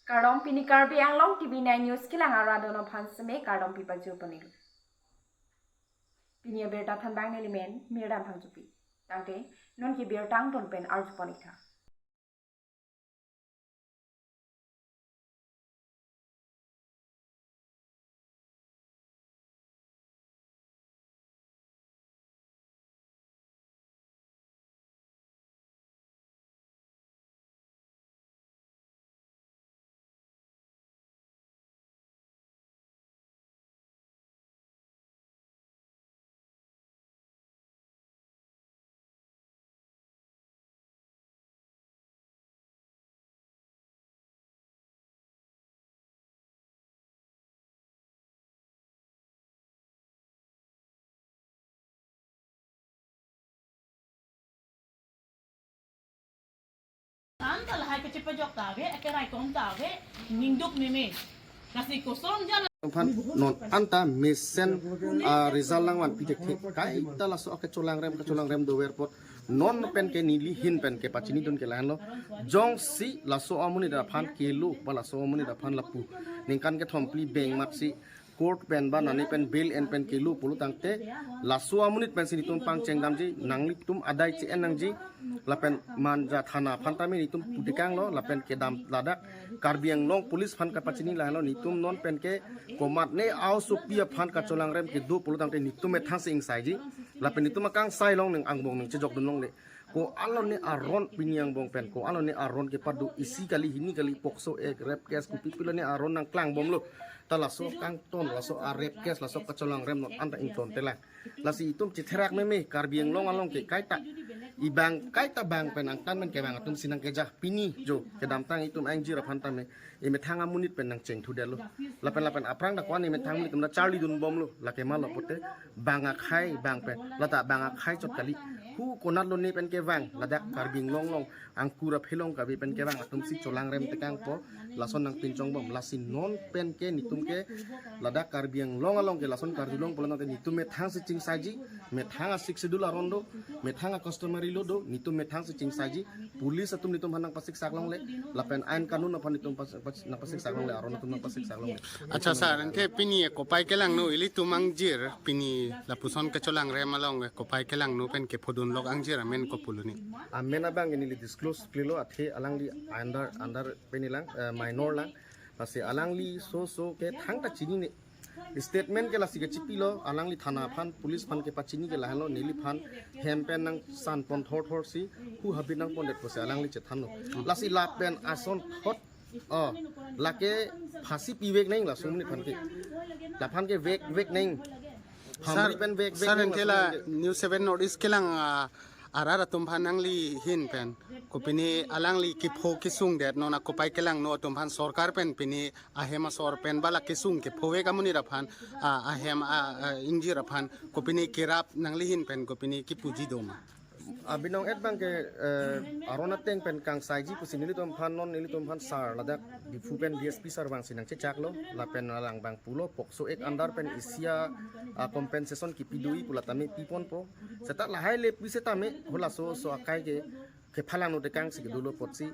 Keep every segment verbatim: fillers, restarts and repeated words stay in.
Kardom, pini Karbi Anglong T V nine News kelang arat atum aphan seme kardom pipajir ponlo. Pini abirta thanbang neli men Mirdan Phangchopi. Tangte non ke birta angton pen arju pon-ik tha. Tanta lahai kachepajok ta ave, akeraikom ta ave, ningduk meme. Lasi koson jala aphan non anta mesen, ah, result langvan pidek the. Kaita laso akecholangrem, kecholangrem dover apot non pen ke neli ahin pen kepachinidun ke lahenlo. Jongsi laso amonit aphan kelo, ba laso amonit aphan lapu ningkan kethom phli beng matsi court pen ba nani pen bail en pen kelo pulo tangte, laso amonit pensi netum pangcheng damji, nanglitum adai che-en nangji. Lapen Manja thana aphan tame netum putekanglo, lapen kedam ladak Karbi Anglong Police aphan kapachini lahenlo, netum non pen ke komatne aosopi aphan kacholangrem kedo pulo tangte netum methang si ingsaiji. Lapen netum akangsai along nang angbong nangchejokdun longle. Ko-an lone aron pini angbong pen, ko-an lone aron kepado, isi kali, hini kali, POCSO Act, rape case, kopi pi lone aron nangklangbomlo. Ta laso kangton, laso a-rape case, laso kacholangrem non anta ingtontelang. Lasi itum chetherak meme, Karbi Anglong along ke kaita, ibang kaita bang pen angtan pen kevang atum si nangkeja. Pini jo kedamtang itum angjir aphan tame, imethang amonit pen nangchengthudetlo. Lapen lapen aphrang dak ko-an imethang amonit atum ta charlidunbomlo. Lake malo pulote bang akhai bang pen, lata bang akhai chot kali. Hu konat lone pen kevang, ladak Karbi Anglong along, angkur aphelong kave pen kevang atum si cholangrem tekangpo, lason nangpinchongbom. Lasi non pen ke netum ke ladak Karbi Anglong along ke lason karjulong pulo nangte netum methang si chingsaiji, methang a-Sixth Schedule aron do, methang a-customary law do, netum methang si chingsaiji. Police atum netum aphan nangpasiksak longle, lapen ain kanun aphan netum pas-, pas-, nangpasiksak longle, aron atum nangpasiksak longle. Acha sir, anke pini kopai kelangno ilitum angjir, pini lapuson kacholangrem along kopai kelangno pen kephodunlok angjir amen kopulo ni? Amen abang neli disclose klelo, athe alangli under, under penilang, eh, minor lang. Lasi alangli so so ke thangta chinine. Statement ke lasi kachipilo, alangli thana aphan, police aphan kepachini ke lahenlo, neliphan hem pen nangsan pon thorthor si, hu habit nangpondet pusi alangli chethanlo. Lasi lapen asonthot, oh, lake phasi pivek nang laso amonit aphan ke. Laphan ke vek vek nang. Sir, phamri pen vek vek sir, nang anke laso la amonit aphan ke. News seven North East kelang, ah, arat atum aphan nangli ahin pen, kopine alangli kepho kesungdet, non akopai kelangno atum aphan sorkar pen pine ahem asor pen ba la kesung kephovek amonit aphan, ah, ahem, ah, ah, ingjir aphan kopine kerap, nangli ahin pen kopine kipuji doma? Abinong et abang ke, eh, aron ateng pen kangsaiji pusi nelitum aphan, non nelitum aphan sir ladak Diphu pen D S P sir vangsi nangchechaklo, lapen alang abang pulo POCSO Act under pen isi a, ah, compensation kipi do-i pu, la tame piponpo. Seta lahai le pu setame, halaso so akai ke kephalangno tekang si kedolo apotsi.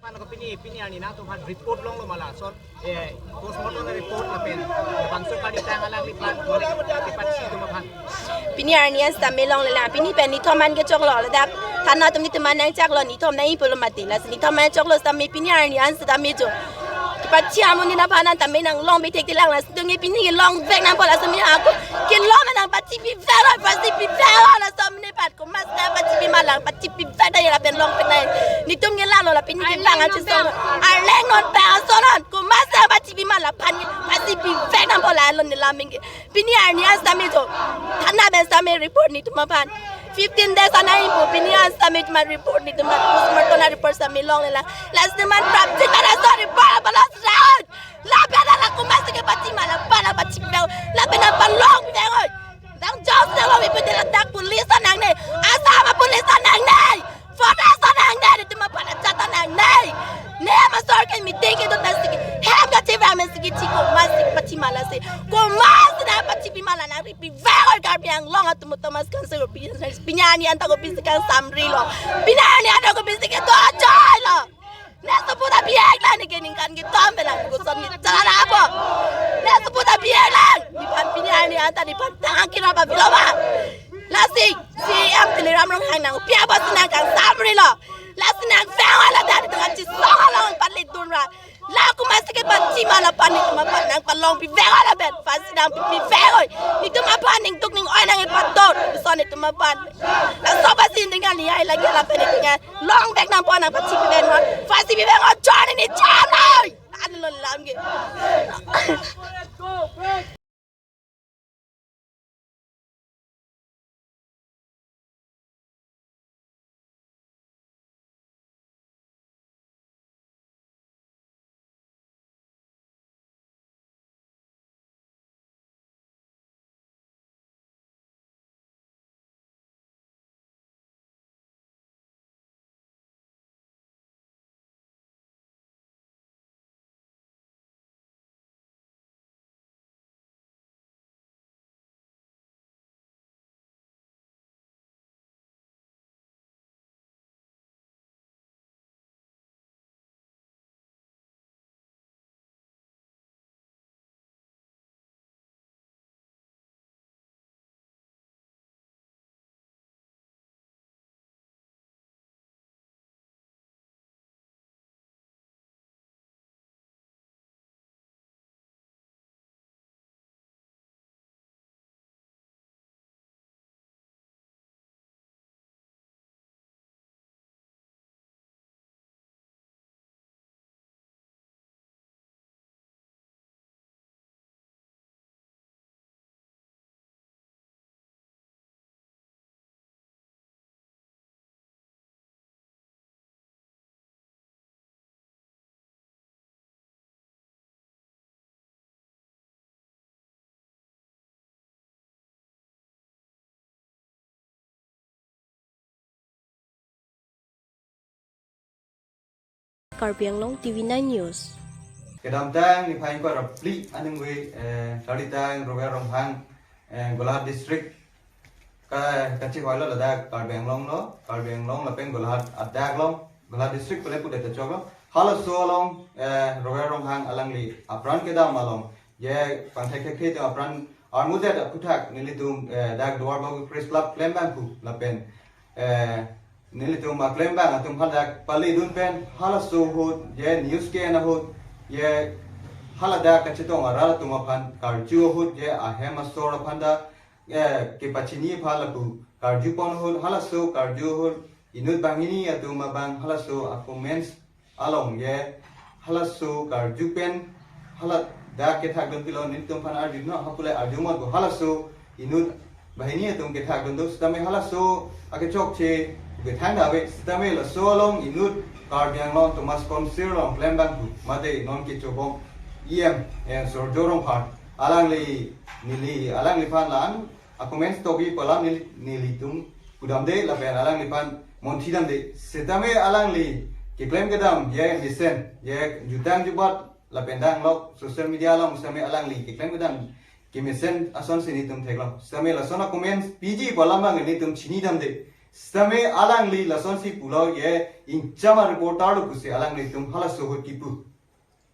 Aphan ko pini, pini arni nangtum aphan report longlo ma lason, eh, postmortem report lapen bangso kali tang alangliphan kepatsi atum aphan. Pini arni an sitame longlelang, pini pen nithom an kechoklo, ladak thana atum nelitum an nangchaklo, nithom nangji pulo mati, lasi nithom an choklo sitame pini arni an sitame jo kepatsi amonit aphan an tame nanglong bithek tilang, lasi nelitum ke pini kelongvek nangpo, laso amonit ako kelong nangpachipivek, pachipivek, laso amonit aphan komat nangpachipima lang, pachipivek ta ya lapen longvek nang. Nelitum ke lalo la pini kevang achisong. Arleng non pa ason non. Komat nangpachipima la aphan pachipivek nangpo la alon ne laming ke. Pini arni an sitame jo thana pen sitame report nelitum aphan. Fifteen days an nangji pu, pini an sitame nelitum aphan report nelitum aphan postmortem report sitame longlelang. Lasi nelitum aphan prapjin mana so report apa last round. Lapen la komat si kepachima la aphan pachipivek. Lapen la aphan longvek oi. Dang jos dang lo ipu dela dak police ta nangne. Assam a police ta nangne. Forest ta nangne. Nelitum aphan ajat ta nangne. Ne masor ke meeting kedo ta siki. Hem kachevang me siki chiko mas siki pachima lasi. Komat si nangpachipima la nangripivek oi Karbi Anglong atum Thomas Council of Peace. Pini arni an ta ko pisi kangsamrilo. Pini arni an ta ko pisi kedo ajoilo. Ne sopo ta bihek lang, ne ke ningkan ketom pe lang, koson ni chala na po. Ne sopo ta bihek lang. Nephan pini arni an ta nephan tang kira ba bilo ba. Lasi, C E M Tuliram Ronghang nangpi apotsi nangkangsamrilo. Lasi nangvang wala ta nelitum achisong along pali dunra. La komat si kepachima la aphan nelitum aphan nangpalongpivek wala pen. Pasi nangpipivek oi. Nelitum aphan ningduk ning-oi nangkepatot. Koson nelitum aphan. Laso pasi ning kali ai lagi lapen nelitum longvek nangpo, nangpachipivek non. Pachipivek non, chor ni cham noi. Ano lo lam ke. Karbi Anglong T V nine News. Kedamtang niphai ingkoi ra phli aningve, eh, Karbi tang Roger Ronghang, eh, Golaghat District ka, kachihoilo ladak Karbi Anglong lo, Karbi Anglong lapen Golaghat adak along, Golaghat District pule pudet choklo. Halaso along, eh, Roger Ronghang alangli apran kedam along, je pangthek thekthe atum apran armudet aphuthak nelitum, eh, dak Duarbagori Press Club klembang pu lapen, eh, nelitum aklembang atum hadak pali dun pen halaso ahut, je news ke-en ahut, je haladak kachetong arat atum aphan karju ahut, je ahem asor aphan ta, eh, kepachini aphan lapu karju pon ahut, halaso karju ahut inut banghini atum abang halaso a-comments along je halaso karju pen haladak kethak dun pilo, nelitum aphan arju non ha pule arju mot ko, halaso inut banghini atum kethak dun do sitame halaso akechokche kethang dave sitame laso along inut Karbi Anglong Autonomous Council along klembang pu mate non kechobom E M, eh, Surjya Rongphar alangli neli alangliphan lang a-comments togi pu alam neli, nelitum pudamde lapen alangliphan monthi damde. Sitame alangli keklem kedam je mesen, je jutang jubat lapen danglok social media along sitame alangli keklem kedam kemesen asonsi nelitum theklong. Sitame lason a-comments piji pu alam abang nelitum chini damde. Sitame alangli lasonsi pulo, ye ingcham a-reporter lo pusi alanglitum halaso ahut kipu.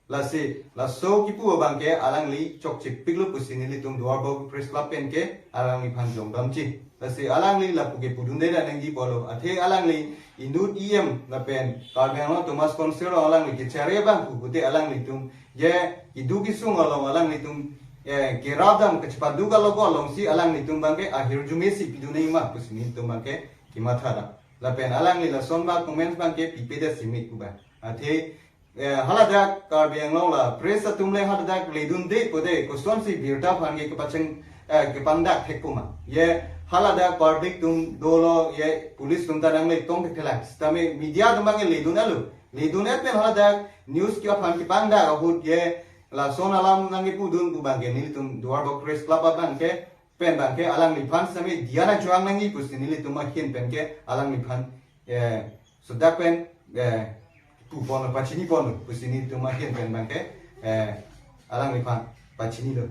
Lasi laso kipu abangke alangli chokchepiklo pusi nelitum Duarbagori Press Club pen ke alangliphan jongdamji. Lasi alangli lapu ke pudunde nangji pulo. Athe alangli inut E M lapen Karbi Anglong Autonomous Council along alangli kechari abang pu pute alanglitum ye keduk kesung along alanglitum, eh, kerap dam kachepadu kaloko alongsi alanglitum abangke ahirjume si pidun nangma pusi nelitum abangke kematha dam. Lapen alangli lason ba comments abangke pipedet simi pu ba. Athe, eh, haladak Karbi Anglong la press atum le haladak ledunde pute kosonsi birta aphan ke kepacheng, eh, kepangdak thek pu ma. Ye haladak public atum dolo, ye police atum ta nangle tong thek thelang. Sitame media atum abangke ledun alo. Ledun et pen haladak news ke aphan kepangdak ahut ye lason alam nangkepudun pu abangke nelitum Duarbagori Press Club abangke pen abangke alangliphan sitame diya nangchohang nangji pusi nelitum ahin pen ke alangliphan, eh, sodak pen, eh, pupon pachini pon pusi nelitum ahin pen abangke, eh, alangliphan pachinilo.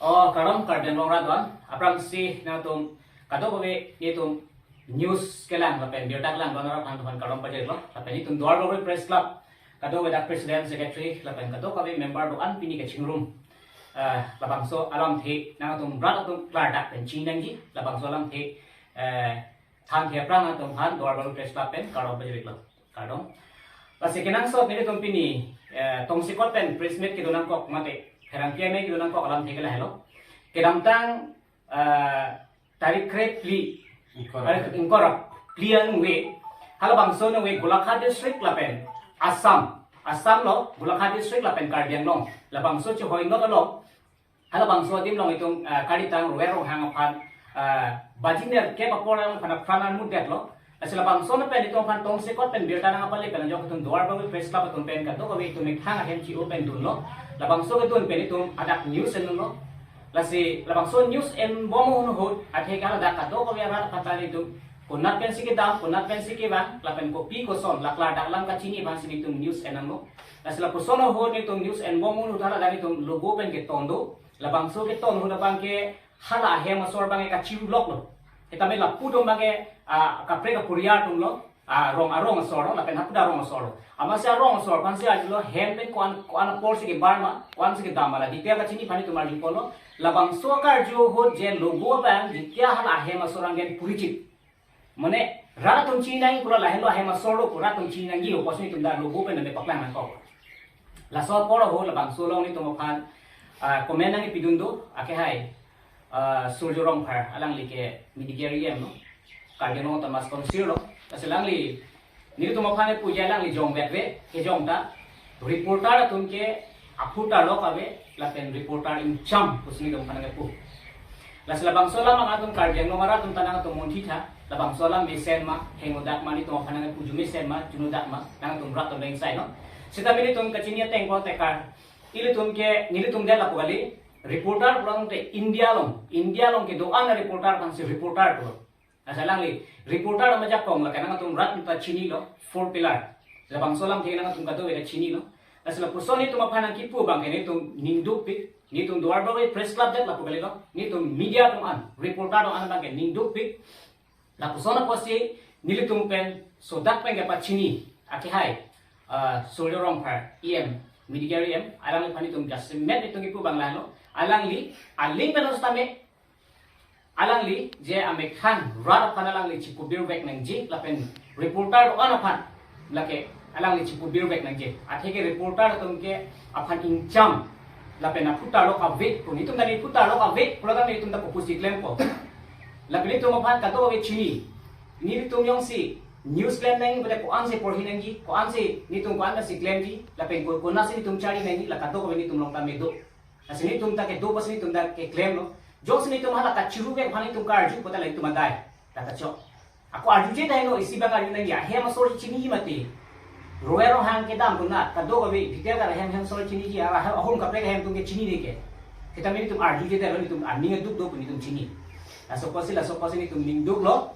O, kardom Karbi Anglong rat atum, aphrangsi nangtum kadokave nelitum news kelang lapen birta kelang atum aphan aphan kardom pajirlo, lapen nelitum Duarbagori Press Club kadokave dak president, secretary lapen kadokave member do-an pini kachingrum, eh, labangso alamthe nangtum rat atum klardak pen chiningji, labangso alamthe, eh, than the aphrang atum aphan Duarbagori Press Club pen kardom pajirlo. Kardom. Lasi kenangsot nelitum pini, eh, tongsekot pen press meet kedo nangkok mate pherangke me kedo nangkok alamthe ke lahelo. Kedamtang, eh, tarik kre phli, Ingkoi ra. Tarik ingkoi ra phli aningve, halabangso aningve Golaghat district lapen Assam, Assam lo Golaghat district lapen Karbi Anglong labangso chehoi not along, halabangso adim along itum, ah, Karbi Tang Roe Ronghang aphan, ah, bajiner ke apor along aphan apran an mudetlo. Lasi labangso pen itum aphan tongsekot pen birta nangpale pen ajok itum Duarbagori Press Club atum pen kadokave itum methang ahem chi-o pen dunlo. Labangso kedun pen itum adak news endunlo. Lasi labangso news enbom ahut athe ke haladak kadokave arat aphan ta itum konat pensi kedam, konat pensi kevang, lapen kopi koson, la klardak alam kachini abangsi itum news en nanglo. Lasi lapuson ahut itum news enbom ahut haladak itum logo pen keton do. Labangso keton ahut abangke hala ahem asor abangke kachiruloklo. Sitame lapu atum abangke, ah, kaprek kapuriar atumlo, ah, arong arong asor lo, lapen hapu arong asor lo. Amatsi arong asor aphansi arjulo hem pen ko-an ko-an aporsi kebar ma, ko-ansi kedam ma, la detail kachini aphan itum arju ponlo. Labangso akarju ahut je logo abang detail hala ahem asor anggen purichit. Mane rat atum chiningji pu la lahelo ahem asor lo pu rat atum chiningji ho pusi itum dak logo pen nangpaklang nangkok. Laso apor ahut labangso along nelitum aphan, ah, comment nangkepidun do, akehai, ah, Surjya Rongphar, alangli ke Medigere E M lo, Karbi Anglong Autonomous Council lo. Lasi alangli nelitum aphan puji, alangli jongvekve, kejong ta reporter atum ke aphu tarlok ave, lapen reporter ingcham pusi nelitum aphan nangkepu. Lasi labangso alam nangtum Karbi Anglong arat atum ta nangtum munthi tha, labangso alam mesen ma, hengodak ma, nelitum aphan nangkepu arju mesen ma, arjunodak ma, nangtum rat atum ingsaino. Sitame nelitum kachini ateng ko tekar, ilitum ke, nelitum det lapu kali, reporter pulote India along, India along kedo-an reporter aphansi reporter pulo. Lasi alangli reporter ajakong lake nangtum rat atum ta chinilo, four pillar. Labangso alamthe nangtum kadokave ta chinilo. Lasi lapuson nelitum aphan nangkipu abangke nelitum ningdukpik, nelitum Duarbagori Press Club det lapu kalilo, nelitum media atum an, reporter atum an abangke ningdukpik. Lapuson apotsi nelitum pen sodak pen kepachini, akehai, ah, Surjya Rongphar, E M, Medigere E M, alangliphan nelitum jasemet nelitum kipu abang lahelo, alangli, aling pen sitame, alangli je amethang rat aphan alangli chipubirvek nangji, lapen reporter do-an aphan lake alangli chipubirvek nangji. Atheke reporter atum ke aphan ingcham, lapen aphu tarlok ave pu, nelitum ta aphu tarlok ave pu la nelitum ta kopusi klempo. Lapen nelitum aphan kadokave chini. Nelitum jongsi news klem nangji pute ko-ansi porhi nangji, ko-ansi nelitum ko-ansi klemji, lapen ko-, konatsi nelitum chari nangji, la kadokave nelitum along tame do. Lasi nelitum ta kedo pusi nelitum ta keklemlo. Jongsi nelitum hala kachiruvek aphan nelitum karju pute la nelitum adai. Tata chok. Ako arjuje tahai no, isi abang arju nangji, ahem asor chiniji mati. Roe Ronghang kedam konat, kadokave, detail kar ahem, ahem asor chiniji, ara ahem, ahum kaprek ahem atum ke chinine ke. Sitame nelitum arjuje tahai lo, nelitum aning aduk do pu nelitum chini. Laso apotsi, laso apotsi nelitum ningduklo.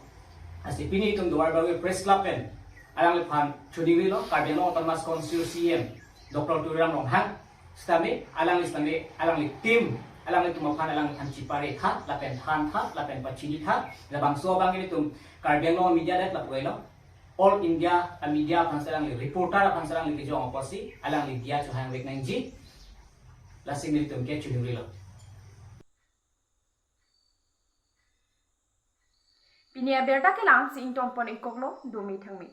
Lasi pini nelitum Duarbagori Press Club pen alangliphan choningri lo, Karbi Anglong Autonomous Council C E M, Doctor Tuliram Ronghang, sitame, alangli sitame, alangli team, Alanglitum aphan alangphan chipare tha, lapen than tha, lapen pachini tha. Labangso abang ilitum Karbi Anglong media det lapu elo. All India a media aphan si alangli, reporter aphan si alangli kejong apotsi alangli diya chohang vek nangji. Lasi nelitum ke chohang rilo. Pini abirta kelang si ingtonpon ingkoklo, dome thangme.